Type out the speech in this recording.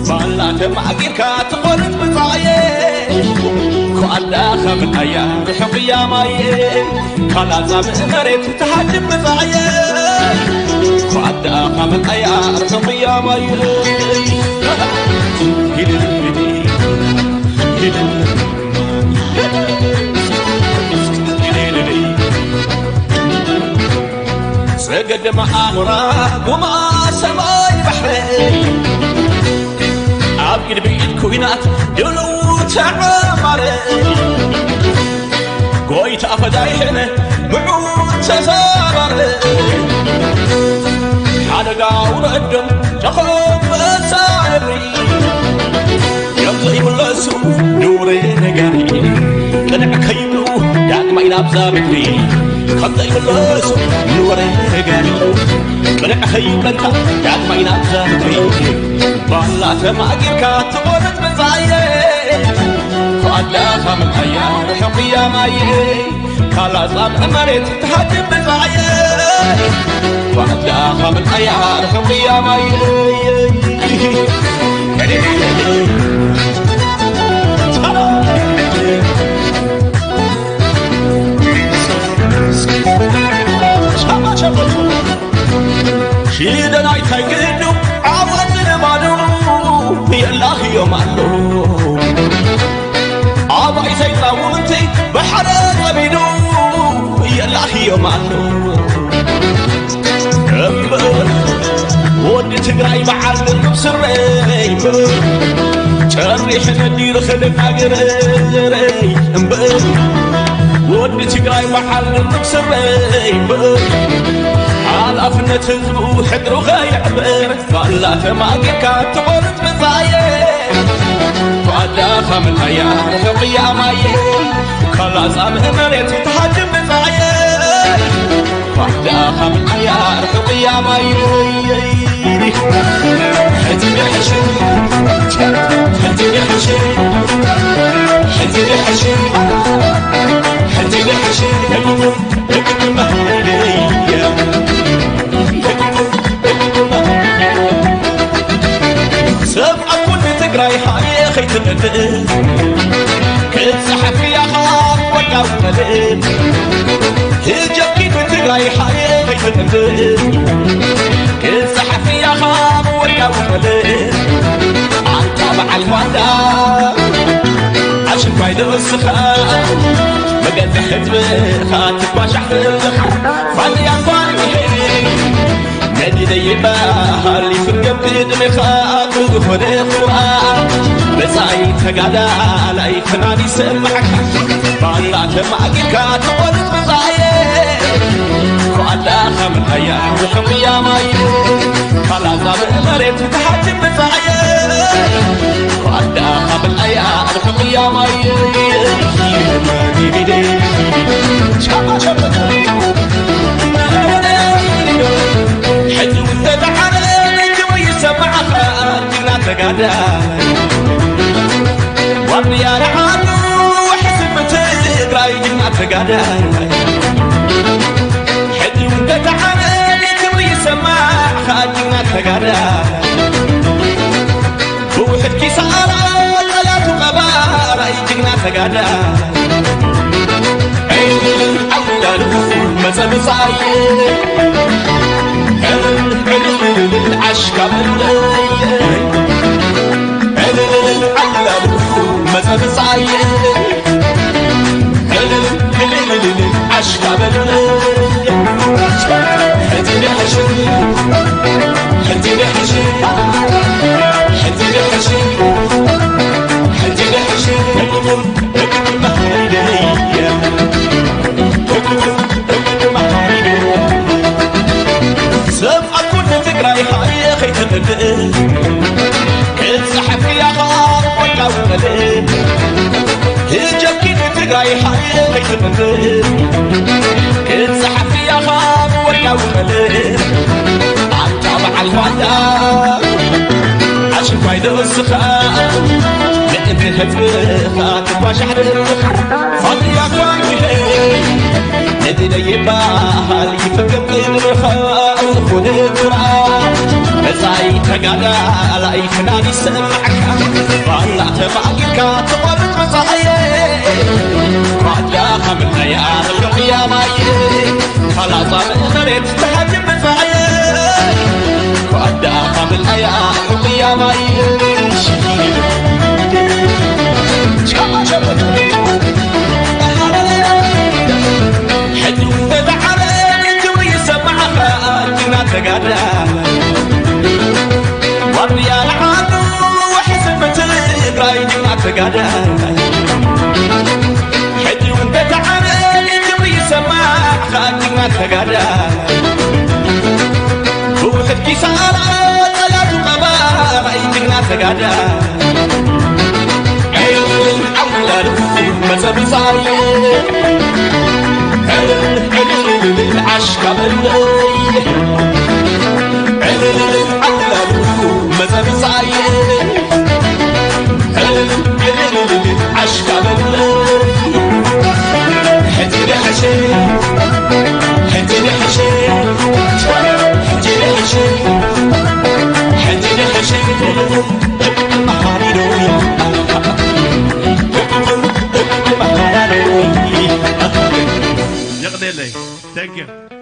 ባላ ተማእጊርካ ትቖርጽ ብጻየ፣ ኮኣዳ ካብ ኣያ ርሑቕ እያ ማየ። ካላ ጻምእ መሬት ትሃጅም ብጻየ፣ ኮኣዳ ካብ ኣያ ርሑቕ እያ ማየ። ጸገደ መኣሙራ ጉማ ሰማይ ባሕረይ፣ ኣብ ግድቢት ኩናት ድልው ተዓማረ። ጎይታ ፈዳይሕነ ምዑት ተዛራረ፣ ሓደጋ ውረዶም ተኸበሳ እሪ፣ ከም ዘይምለሱ ንወረ ነጋሪ፣ ቅንዕ ከይብሉ ዳግማይ ናብዛ ምድሪ፣ ከም ዘይምለሱ ንወረ ነጋሪ፣ ቅንዕ ከይብለካ ዳግማይ ናብዛ ምድሪ። ባላ ተማጊርካ ትቖርጽ ብጻየ፣ ኳዳ ካብ ኣያ ርሑቕ እያ ማየ። ካላ ጻምእ መሬት ትሃጅም ብጻየ፣ ኳዳ ካብ ኣያ ርሑቕ እያ ማየ። ሽደን ኣይታይ ግዱ ዓወት ልማዱ የላኽዮም ኣሎ። ኣባይ ዘይጻውንቲ ብሓደ ጸሚዱ የላኽዮም ኣሎ። እምበር ወዲ ትግራይ በዓል ድርብ ስረ እምበር ጨሪሕ ነዲሩ ክልናገር እምበር ወዲ ትግራይ በዓል ድርብ ስረ እምበር ሓላፍነት ህዝቡ ሕድሩ ከየዕበር ባላ ተማጊርካ ትቖርጽ ብጻየ ኳዳ ካብ ኣያ ርሑቕ እያ ማየ ካላ ጻምእ መሬት ትሃጅም ብጻየ ኳዳ ካብ ኣያ ርሑቕ እያ ማየ። ሕጂ ይሕሽ፣ ሕጂ ይሕሽ፣ ሕጂ ይሕሽ፣ ሕጂ ይሕሽ፣ ሰብ ኣብ ኩሉ ትግራይ ሃየ ከይትንድእ ክትፅሓፍ እያ ካብ ወዳዊ መልእክት ህጀኪ ንትግራይ ሃየ ከይትንድእ ክትፅሓፍ እያ ካብ ወዳዊ መልእክት ኣንታ በዓል ኳዳ ኣሽንኳይ ደወስኻ መገዛ ህዝብኻ ትባሻሕ ዘለኻ ፋንያ ኳን ይሄ ነዲደ ይበሃል ይፍገም ቅድሜኻ ብዝኾነ ኩርዓ መጻኢ ተጋዳላይ ፍናን ይሰማዕካ ባላ ተማጊርካ ትቖርጽ መጻእየ ኳዳ ካብ ኣያ ርሑቕ እያ ማየ ካላ ዛብእ መሬት ትሓጅብ መጻእየ ኳዳ ካብ ኣያ ርሑቕ እያ ማየ ቻማ ሸበቶ ሕጂ እውን ተተሓረ ክብሪ ይሰማዓኻ ጅግና ተጋዳላይ ዋርድያ ደሓኑ ሕስም ትግራይ ጅግና ተጋዳላይ ሕጂ እውን ተተሓረ ክብሪ ይሰማዓኻ ጅግና ተጋዳላይ ብውሕድ ኪሳራ ጠላቱ ቀባራይ ጅግና ተጋዳላይ ዕልል ዓውላሉ መጸ ብጻይ ዕልል ዓሽካ በለይ ዕልል ዓውላሉ መጸ ብጻይ ዕልል ዕልል ዓሽካ በለይ ሕጂ ድሕሽ ሕጂ ድሕሽ ሕጂ ድሕሽ ሕጂ ድሕሽ ሰብ ኣብ ኩሉ ትግራይ ሃየ ከይትንድእ ክፀሓፍ ያኻ ወርቃዊ መልእክት ህጀኪ ንትግራይ ሃየ ከይትንድእ ክፀሓፍ ያኻ ወርቃዊ መልእክት ኣንታ በዓል ኳንዳ ኣሽንኳይ ደወስኻ ምእንቲ ህዝብኻ ትባሻሕ ደርኻ ፋንያ ኳንሄ ነቲ ደይባሃል ይፍቅር ቅድምኻ ዝኾነ ኩራ ዛይ ተጋዳላይ ክናን ይሰማዕካ ባላ ተፋቂርካ ትቆርጥ መጻእየ ኳዳ ከምናያ ርሑቕ ያማየ ካላጻ መሬት ተሃጅም መጻእየ ኳዳ ከምናያ ርሑቕ ያማየ ሕጂ ተተዓረ ክብሪ ይሰማዕካ ጅግና ተጋዳ ዋርድያ ንዓዱ ሕስብ ትግራይ ጅግና ተጋዳላይ ሕጂ እውን ተተዓረ ክብሪ ይሰማዕካ ጅግና ተጋዳላይ ብውሕድ ኪሳራ ጠላቱ ቀባራይ ጅግና ተጋዳላይ ዕልል ዓውላሉ መጸ ብጻየ ዕልል ዕልል ዓሽካ በለይ ዕልል ዓውላሉ መጸ ብጻየ ዕልል ዕልል ዓሽካ በለይ ሕጂ ደሐሸ ሕጂ ደሐሸ ሕጂ ደሐሸ ሕጂ ደሐሸ የቕኔለይ። Thank you.